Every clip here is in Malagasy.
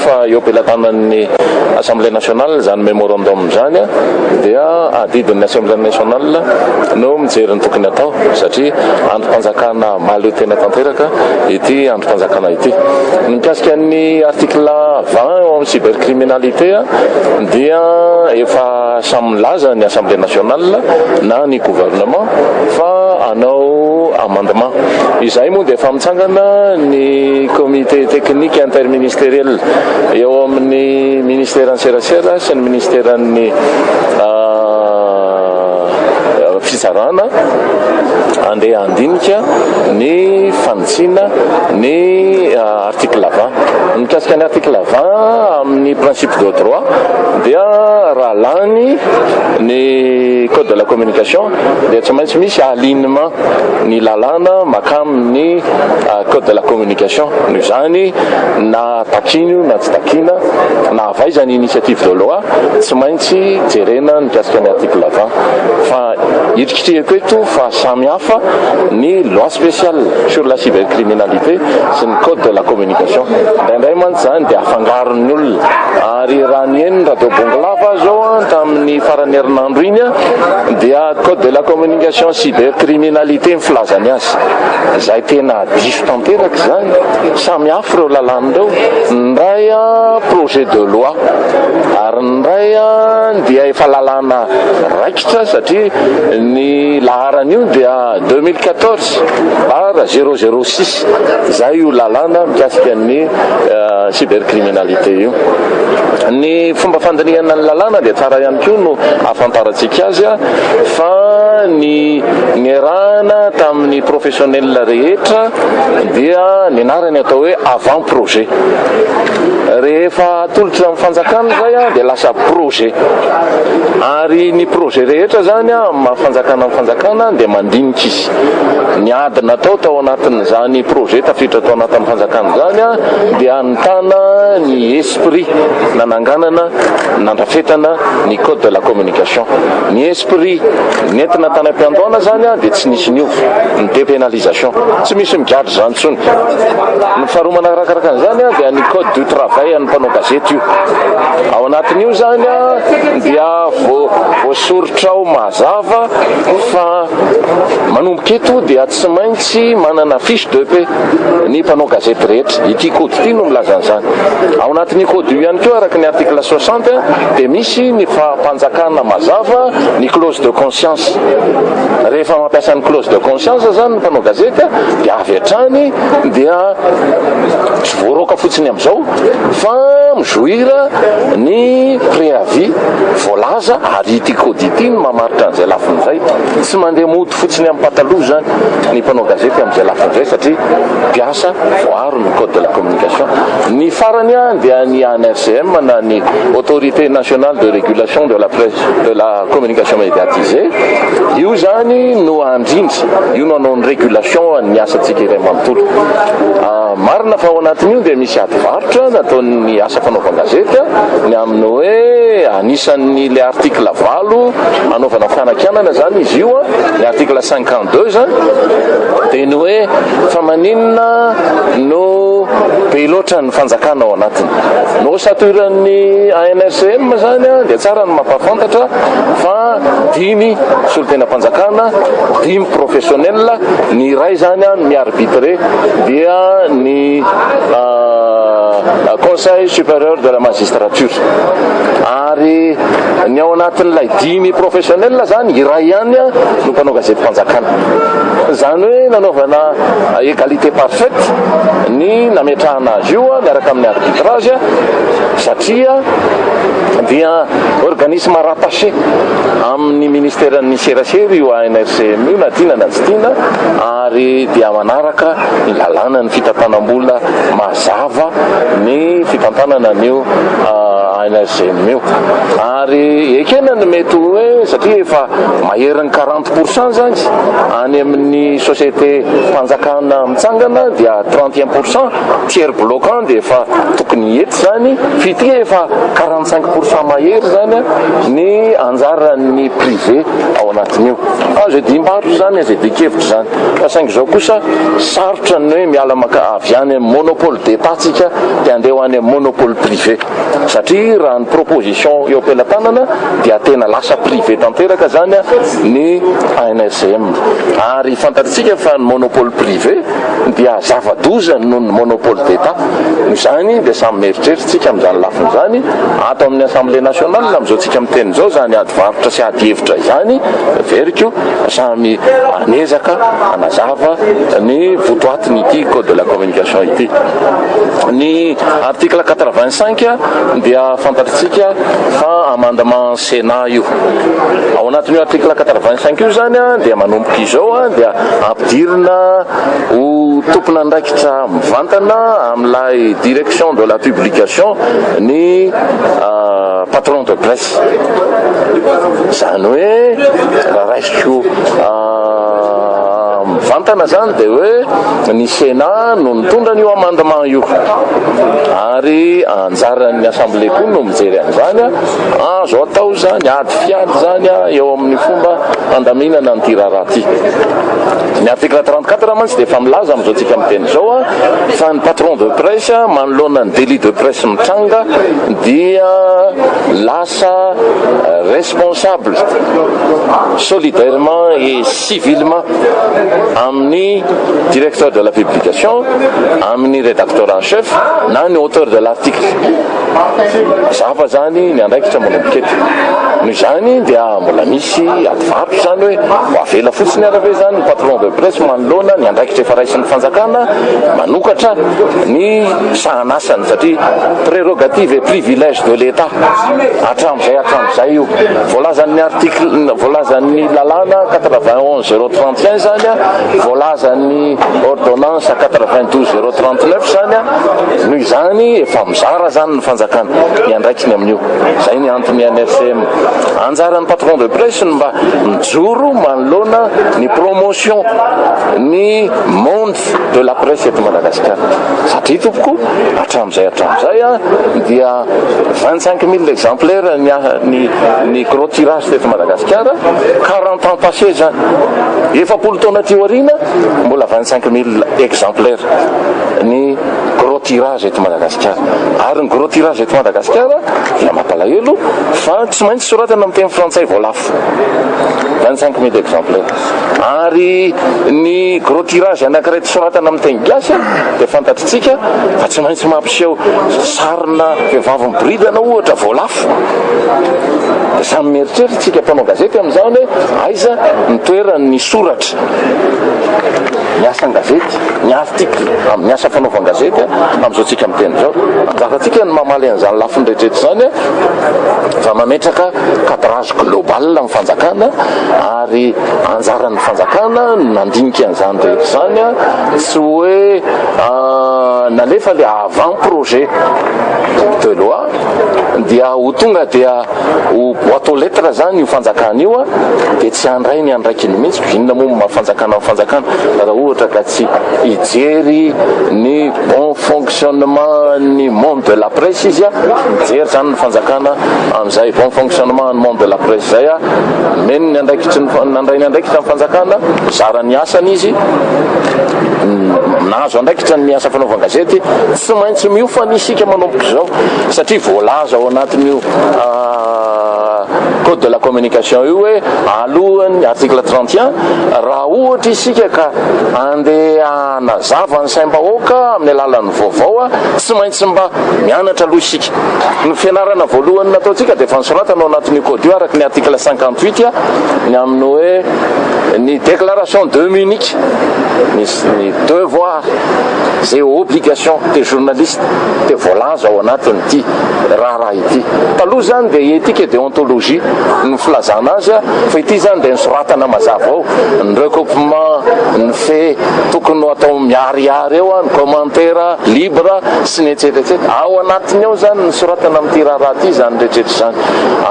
Fa eo am-pelatanan'ny Assemblée nationale izany memorandum izany dia adidin'ny Assemblée nationale no mijery ny tokony atao satria andrim-panjakana mahaleo tena tanteraka ity andrim-panjakana ity. Ny mikasika ny article 20 eo amin'ny cybercriminalité dia efa samy milaza ny Assemblée nationale na ny gouvernement fa hanao amendement. Izay moa dia efa mitsangana ny comité technique interministériel eo amin'ny ministeran'ny serasera sy ny ministeran'ny fitsarana andeha handinika ny fanitsiana ny article 20. Mikasika ny article 20 amin'ny principe de droit dia raha lany ny code de la communication dia tsy maintsy misy alignement ny lalàna makamin'ny code de la communication. Noho izany na takiana io na tsy takiana na avy aiza ny initiative de loi tsy maintsy jerena mikasika ny article 20. Fa hitrikitrihako eto fa samy hafa ny loi spéciale sur la cybercriminalité sy ny code de la communication. Indraindray mantsy izany dia afangaron'ny olona ary raha ny eny radio Bongolava zao tamin'ny faran'ny herinandro iny dia code de la communication cybercriminalité ny filazany azy. Izay tena diso tanteraka izany. Samy hafa ireo lalàna ireo. Ny iray projet de loi ary ny iray dia efa lalàna raikitra satria ny laharana io dia 2014 barre 006 izay io lalàna mikasika ny cybercriminalité io. Ny fomba fandinihana ny lalàna dia tsara ihany koa no ahafantarantsika azy fa ny niarahana tamin'ny professionnel rehetra dia ny anarany atao hoe avant projet. Rehefa atolotra amin'ny fanjakana izay dia lasa projet. Ary ny projet rehetra zany amin'ny maha fanjakana amin'ny fanjakana dia mandinika izy. Ny ady natao tao anatin'izany projet tafiditra tao anatin'ny fanjakana izany dia nitana ny esprit nananganana nandrafetana ny code de la communication. Ny esprit nentina tany am-piandohana zany dia tsy nisy niova ny dépénalisation. Tsy misy migadra izany intsony. Ny faharoa manarakaraka an'izany dia ny code du travail an'ny mpanao gazety io. Ao anatin'io zany dia voasoritra ao mazava fa manomboka eto dia tsy maintsy manana fiche de paie ny mpanao gazety rehetra. Ity code ity no milaza an'izany. Ao anatin'io code io ihany koa araka ny article 60 dia misy ny fampanjakana mazava ny clause de conscience. Rehefa mampiasa ny clause de conscience zany ny mpanao gazety dia avy hatrany dia tsy voaroaka fotsiny amin'izao fa mi-jouir ny préavis voalaza ary ity code ity no mamaritra an'izay lafiny izay. Tsy mandeha mody fotsiny amin'ny pataloha zany ny mpanao gazety amin'izay lafiny izay satria mpiasa voaro ny code de la communication. Ny farany dia ny ANRCM na ny autorité nationale de régulation de la presse de la communication médiatisée. Io zany no andrindra, io no hanao ny régulation ny asantsika iray manontolo. Marina fa ao anatin'io dia misy ady varotra nataon'ny asa fanaovan-gazety ny amin'ny hoe anisan'ny le article 8 anaovana fanakianana zany izy io, ny article 52 zany dia ny hoe fa maninona no be loatra ny fanjakana ao anatiny. Ny osaturan'ny ANRCM zany dia tsara ny mampahafantatra fa 5 solontenam-panjakana, 5 professionnel, ny iray zany mi-arbitre dia ny conseil supérieur de la magistrature. Ary ny ao anatin'ilay 5 professionnel zany iray ihany no mpanao gazety fanjakana. Zany hoe nanaovana égalité parfaite ny nametrahana azy io miaraka amin'ny arbitrage satria dia organisme rattaché amin'ny ministeran'ny serasera io ANRCM io na tiana na tsy tiana ary dia manaraka ny lalàna ny fitantanam-bola mazava. ny fitantanana an'io ANRGM io. Ary ekena ny mety hoe satria efa maherin'ny 40% zany any amin'ny société mpanjakana mitsangana dia 31% tiers bloquant dia efa tokony hety zany, f'ity efa 45% mahery zany ny anjaran'ny privé ao anatin'io. Azo iadiam-barotra izany, azo iadian-kevitra izany. Fa saingy izao kosa sarotra ny hoe miala maka avy any amin'ny monopole d'Etat tsika dia andeha ho any amin'ny monopole privé. Satria raha ny proposition eo am-pelatanana dia tena lasa privé tanteraka izany ny ANRCM. Ary fantatsika fa ny monopole privé dia zava-doza noho ny monopole d'Etat. Noho izany dia samy mieritreritra tsika amin'izany lafiny izany. Ato amin'ny Assemblée nationale amin'izao tsika miteny izao izany ady varotra sy ady hevitra izany, heveriko samy hanezaka hanazava ny votoatin'ity code de la communication ity. Ny article 85 dia fantatritsika fa amendement Sénat io. Ao anatin'io article 85 io izany dia manomboka izao dia ampidirina ho tompon'andraikitra mivantana amin'ilay direction de la publication ny patron de presse. Izany hoe raha raisiko mivantana izany dia hoe ny Sénat no nitondra an'io amendement io ary anjaran'ny assemblée koa no mijery an'izany. Azo atao izany ady fiady izany eo amin'ny fomba handaminana an'ity raharaha ity. Ny article 34 mantsy dia efa milaza amin'izao tsika miteny izao fa ny patron de presse manoloana ny délit de presse mitranga dia lasa responsable solidairement et civilement amin'ny directeur de la publication, amin'ny rédacteur en chef na ny auteur de l'article. Mazava izany ny andraikitra manomboka eto. Noho izany dia mbola misy ady varotra izany hoe ho avela fotsiny ara ve izany ny patron de presse manoloana ny andraikitra efa raisin'ny fanjakana manokatra ny sahan'asany satria prérogative et privilège de l'Etat hatramin'izay hatramin'izay io. Voalazan'ny article, voalazan'ny lalàna 91 031 izany, voalazan'ny ordonnance 92 039 izany. Noho izany efa mizara izany ny fanjakana ny andraikiny amin'io. Izay ny antony NRCM. Anjaran'ny patron de presse ny mba mijoro manoloana ny promotion ny monde de la presse eto Madagasikara. Satria tompoko hatramin'izay hatramin'izay dia 25 000 exemplaires ny ny ny gros tirage teto Madagasikara, 40 ans passé izany. 40 taona aty aoriana mbola 25 000 exemplaires ny gros tirage eto Madagasikara. Ary ny gros tirage eto Madagasikara dia mampalahelo fa tsy maintsy soratana amin'ny teny frantsay vao lafo. 25 mille exemplaires. Ary ny gros tirage anankiray tsy soratana amin'ny teny gasy dia fantatritsika fa tsy maintsy mampiseho sarina vehivavy miboridana ohatra vao lafo. Dia samy mieritreritra isika mpanao gazety amin'izany hoe aiza ny toeran'ny soratra. Ny asan-gazety, ny article amin'ny asa fanaovan-gazety amin'izao tsika miteny izao. Anjarantsika ny mamaly an'izany lafiny rehetra izany fa mametraka cadrage global ny fanjakana ary anjaran'ny fanjakana ny mandinika an'izany rehetra izany, tsy hoe nalefa le avant projet de loi dia ho tonga dia ho boite aux lettres zany io fanjakana io a, dia tsy handray ny andraikiny mihitsy. Inona moa no maha fanjakana ny fanjakana raha ohatra ka tsy hijery ny bon fonctionnement ny monde de la presse izy a? Mijery zany ny fanjakana amin'izay bon fonctionnement ny monde de la presse zay a, nomeny ny andraikitry ny, nandray ny andraikitra ny fanjakana, mizara ny asany izy, nahazo andraikitra ny asa fanaovan-gazety, tsy maintsy miofana isika manomboka izao satria voalaza ao anatin'io code de la communication io hoe alohan'ny article 31, raha ohatra isika ka andeha hanazava ny saim-bahoaka amin'ny alalan'ny vaovao, tsy maintsy mba mianatra aloha isika. Ny fianarana voalohany nataontsika dia efa nosoratana ao anatin'io code io araka ny article 58 ny amin'ny hoe ny déclaration de Munich, ny devoir izay obligation des journalistes dia voalaza ao anatin'ity raharaha ity. Taloha izany dia éthique et déontologie no filazana azy fa ity izany dia nosoratana mazava ao ny recoupement, ny fait tokony ho atao. atao miharihary eo ny commentaire libre sy ny etsetra etsetra. Ao anatiny ao izany ny soratana amin'ity raharaha ity izany rehetra izany.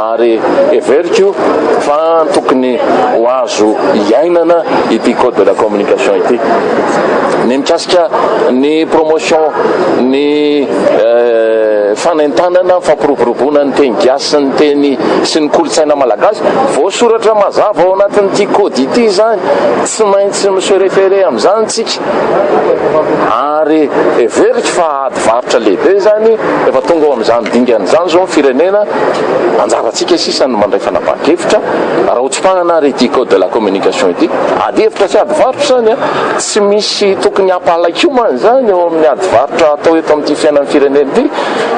Ary heveriko fa tokony ho azo iainana ity code de la communication ity. Ny mikasika ny promotion ny fanentanana fampiroboroboana ny teny gasy sy ny teny sy ny kolontsaina malagasy, voasoratra mazava ao anatin'ity code ity izany, tsy maintsy mi-se référer amin'izany tsika. Ary heveriko fa ady varotra lehibe izany, efa tonga ao amin'izany dingana izany izao ny firenena, anjarantsika sisa no mandray fanapahan-kevitra, raha hotsipahana ary ity code de la communication ity, ady hevitra sy ady varotra izany an, tsy misy tokony hampahalakiomana izany eo amin'ny ady varotra atao eto amin'ity fiainan'ny firenena ity,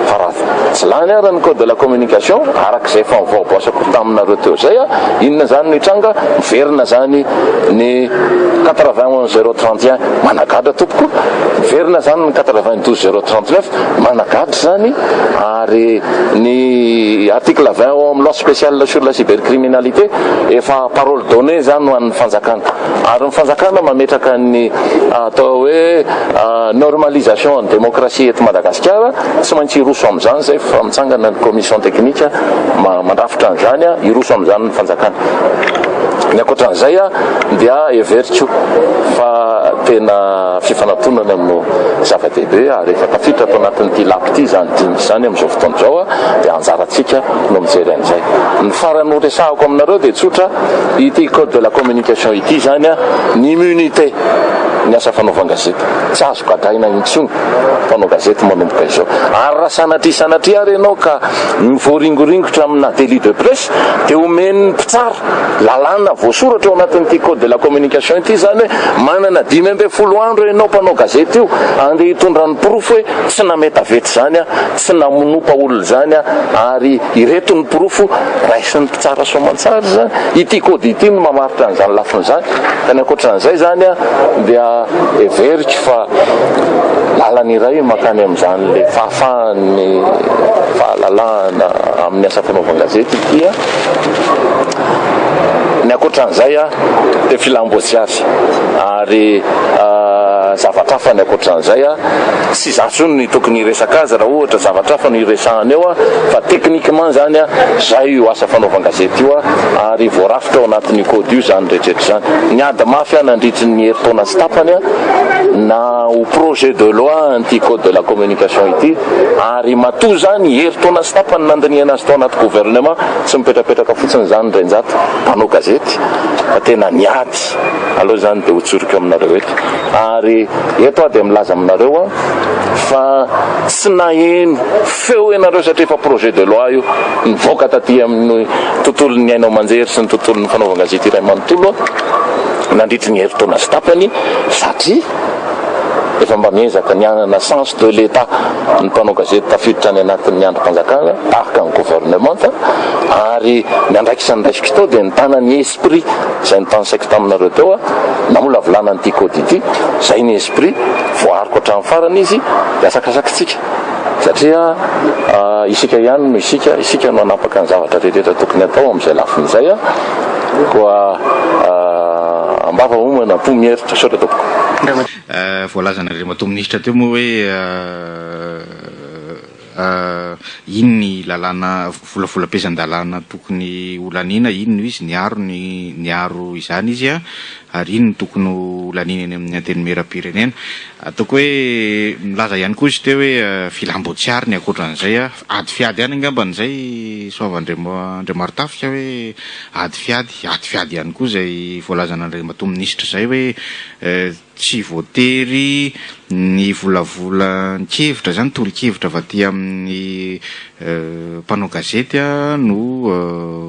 fa raha tsy lany ary ny code de la communication, araka izay efa nivoaboasako taminareo teo izay an, inona izany no hitranga, miverina izany ny 91031 managadra tompoko, miverina izany ny 92039 managadra izany, ary ny article 20 ao amin'ny loi spéciale sur la cybercriminalité efa parole donnée izany ho an'ny fanjakana, ary ny fanjakana mametraka ny atao hoe normalisation ny démocratie eto Madagasikara, tsy maintsy hiroso amin'izany izay fa mitsangana ny commission technique mandrafitra an'izany, hiroso amin'izany ny fanjakana. Ny ankoatran'izay dia heveriko fa tena fifanatonana no zava-dehibe ary efa tafiditra ato anatin'ity lapa ity izany dinika izany amin'izao fotoana izao dia anjarantsika no mijery an'izay. Ny farany horesahako aminareo dia tsotra, ity code de la communication ity izany ny immunité ny asa fanaovan-gazety tsy azo gadraina intsony mpanao gazety manomboka izao. Ary raha sanatria sanatria ary ianao ka mivoaringoringotra amina délit de presse dia omen'ny mpitsara lalàna voasoratra ao anatin'ity code de la communication ity izany hoe manana 15 andro ianao mpanao gazety io andeha hitondra ny porofo hoe tsy nametaveta izany aho, tsy namonopa olona izany aho ary ireto ny porofo raisin'ny mpitsara soamantsara izany. Ity code ity no mamaritra an'izany lafiny izany. Ka ny ankoatran'izay izany dia heveriko fa lalana iray mankany amin'izany ilay fahafahan'ny fahalalahana amin'ny asa fanaovan-gazety ity. Ny ankoatran'izay dia filam-boatsiary ary zavatra hafa ny ankoatran'izay. Tsy izaho intsony no tokony hiresaka azy raha ohatra zavatra hafa no hiresahana eo fa techniquement izany izay io asa fanaovan-gazety io ary voarafitra ao anatin'io code io izany rehetra izany. Niady mafy aho nandritry ny herintaona sy tapany na ho projet de loi an'ity code de la communication ity ary matoa izany herintaona sy tapany nandinihana azy tao anaty gouvernement tsy mipetrapetraka fotsiny izany Ndrenjato mpanao gazety fa tena niady aleo izany dia hotsoriko aminareo eto ary eto aho dia milaza aminareo aho fa tsy naheno feo ianareo satria efa projet de loi io nivoaka taty amin'ny tontolon'ny haino aman-jery sy ny tontolon'ny fanaovan-gazety iray manontolo nandritry ny herintaona sy tapany satria efa mba miezaka ny hanana sens de l'Etat ny mpanao gazety tafiditra any anatin'ny andrim-panjakana tahaka ny gouvernemanta ary ny andraikitra niraisiko tao dia nitana ny esprit izay notanisaiko taminareo teo namolavolana an'ity code ity, izay ny esprit voaariko hatramin'ny farany izy dia asakasakitsika satria isika ihany no isika, isika no hanapaka ny zavatra rehetra tokony atao amin'izay lafiny izay koa ambava homana am-po mieritra. Misaotra tompoko. Voalazan'Andriamatoa Minisitra teo moa hoe iny ny lalàna, volavolam-pehezan-dalàna tokony ho laniana, iny no izy, niaro ny, niaro izany izy ary iny no tokony ho laniana eny amin'ny Antenimierampirenena. Ataoko hoe milaza ihany koa izy teo hoe filam-boatsiary ny ankoatran'izay, ady fiady ihany angambany izay Soava Andriamarotafika hoe ady fiady, ady fiady ihany koa izay voalazan'Andriamatoa Minisitra izay hoe Tsy voatery ny volavolan-kevitra izany, tolo-kevitra avy aty amin'ny mpanao gazety no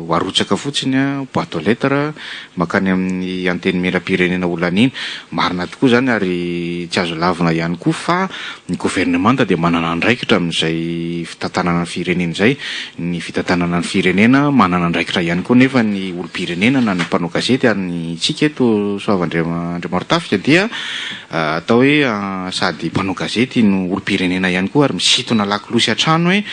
ho arotsaka fotsiny, boite aux lettres, mankany amin'ny Antenimierampirenena ho laniana. Marina tokoa izany ary tsy azo lavina ihany koa fa ny governemanta dia manana andraikitra amin'izay fitantanana ny firenena izay. Ny fitantanana ny firenena, manana andraikitra ihany koa nefa ny olom-pirenena na ny mpanao gazety ary ny isika eto Soava Andriamarotafika dia atao hoe sady mpanao gazety no olom-pirenena ihany koa ary misintona lakolosy hatrany hoe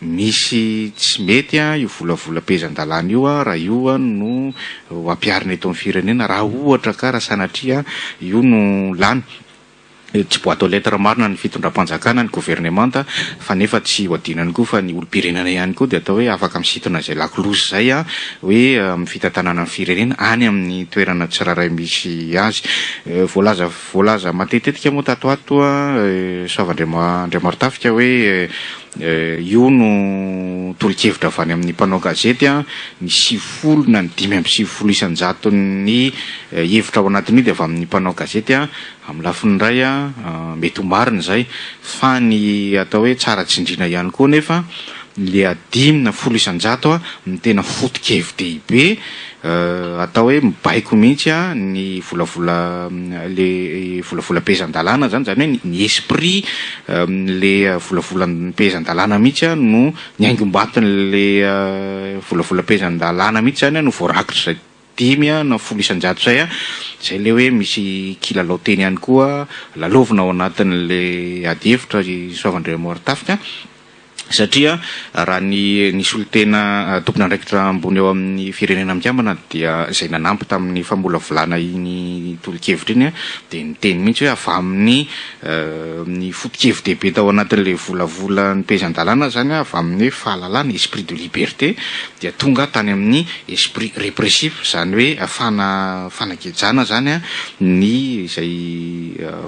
misy tsy mety io volavolam-pehezan-dalàna io raha io no ho ampiharina eto amin'ny firenena raha ohatra ka raha sanatria io no lany. Tsy boite aux lettres marina ny fitondram-panjakana, ny governemanta, fa nefa tsy ho adinany koa fa ny olom-pirenena ihany koa dia atao hoe afaka misintona izay lakolosy izay hoe amin'ny fitantanana ny firenena any amin'ny toerana tsirairay misy azy. Voalaza voalaza matetitetika moa tato ato Soava Andriamarotafika hoe io no tolo-kevitra avy any amin'ny mpanao gazety, ny 90 na ny 95 isan-jaton'ny hevitra ao anatin'io dia avy amin'ny mpanao gazety. Amin'ny lafiny iray, mety ho marina izay, fa ny atao hoe tsara tsindriana ihany koa anefa, ilay dimy na 10 isan-jato no tena foto-kevi-dehibe atao hoe mibaiko mihitsy ny volavola, ilay volavolam-pehezan-dalàna izany, izany hoe ny esprit amin'ilay volavolam-pehezan-dalàna mihitsy no, ny haingom-baton'ilay volavolam-pehezan-dalàna mihitsy izany no voarakitr'izay 5 na 10% izay, izay ilay hoe misy kilalao teny ihany koa lalaovina ao anatin'ilay adihevitra ry Soavandriamortafika, satria raha ny ny solontena tompon'andraikitra ambony ao amin'ny Firenena Mikambana dia izay nanampy tamin'ny famolavolana iny tolo-kevitra iny dia niteny mihitsy hoe avy amin'ny ny foto-kevi-dehibe tao anatin'ilay volavolam-pehezan-dalàna izany avy amin'ny hoe fahalalana, esprit de liberté, dia tonga tany amin'ny esprit répressif, izany hoe fana fanagejana izany ny izay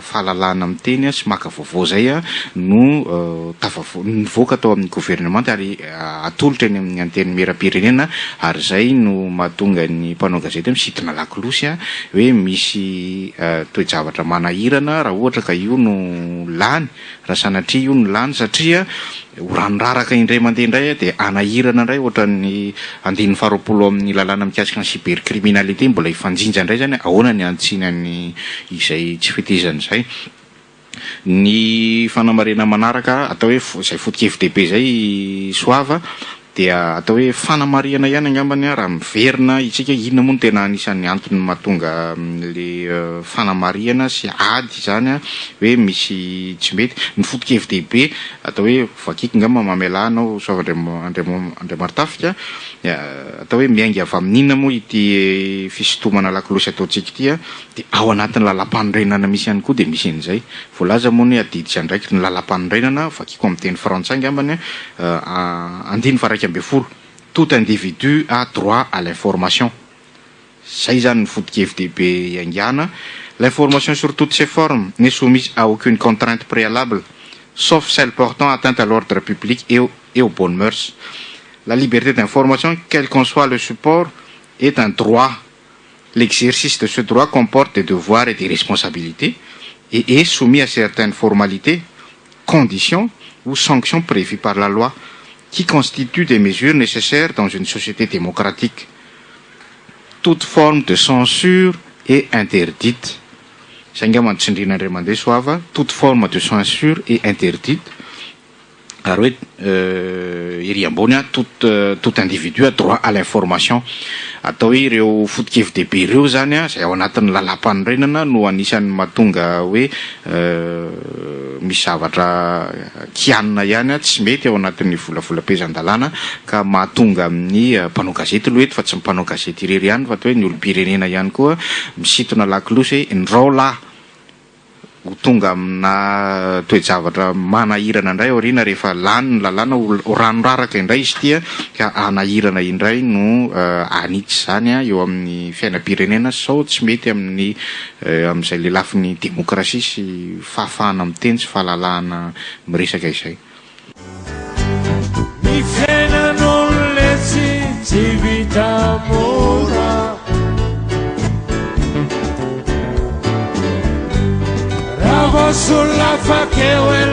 fahalalahana miteny sy maka vaovao izay no tafavo nivoaka tao amin'ny governemanta ary atolotra eny amin'ny antenimieram-pirenena ary izay no mahatonga ny mpanao gazety hoe misintona lakolosy hoe misy toe-javatra manahirana raha ohatra ka io no lany, raha sanatria io no lany satria ho rano raraka indray mandeha indray dia hanahirana indray ohatran'ny andininy faharoapolo amin'ny lalàna mikasika ny cybercriminalité mbola hifanjinja indray izany ahoana ny hantsina ny izay tsy fetezana izay. Ny fanamarihana manaraka atao hoe izay foto-kevi-dehibe izay Soava dia atao hoe fanamarihana ihany angambany raha miverina isika inona moa no tena anisan'ny antony mahatonga le fanamarihana sy ady izany hoe misy tsy mety. Ny foto-kevi-dehibe atao hoe vakiko angamba mamelà anao Soava Andriamarotafika atao hoe miainga avy amin'inona moa ity fisintomana lakolosy ataontsika ity. Dia ao anatin'ny lalampanorenana misy ihany koa dia misy an'izay. Voalaza moa ny hoe adidy sy andraikitry ny lalampanorenana, vakiko amin'ny teny frantsay angambany, andininy faha 11, Tout individu a droit à l'information. Izay izany ny foto-kevi-dehibe iaingàna, L'information sur toutes ses formes n'est soumise à aucune contrainte préalable, sauf celle portant atteinte à l'ordre public et et aux bonnes mœurs. La liberté d'information, quel qu'en soit le support, est un droit. L'exercice de ce droit comporte des devoirs et des responsabilités et est soumis à certaines formalités, conditions ou sanctions prévues par la loi qui constituent des mesures nécessaires dans une société démocratique. Toute forme de censure est interdite. Izay angamba no tsindriana indray mandeha Soava, toute forme de censure est interdite. Ary hoe ery ambony a, tout tout individu a droit à l'information. Atao hoe ireo foto-kevi-dehibe ireo izany a, izay ao anatin'ny lalàmpanorenana no anisan'ny mahatonga hoe misy zavatra kianina ihany tsy mety ao anatin'ny volavolam-pehezan-dalàna ka mahatonga amin'ny mpanao gazety aloha eto fa tsy ny mpanao gazety irery ihany fa atao hoe ny olom-pirenena ihany koa misintona lakolosy hoe ndrao lahy ho tonga amina toe-javatra manahirana indray aoriana rehefa lany ny lalàna, ho rano raraka indray izy ity ka hanahirana indray no hanitsy izany eo amin'ny fiainam-pirenena sao tsy mety amin'ny amin'izay le lafiny demokrasia sy fahafahana miteny sy fahalalahana miresaka izay. Ny fiainan'olona-tsy tsy vita mora. Raha vao solafaka eo.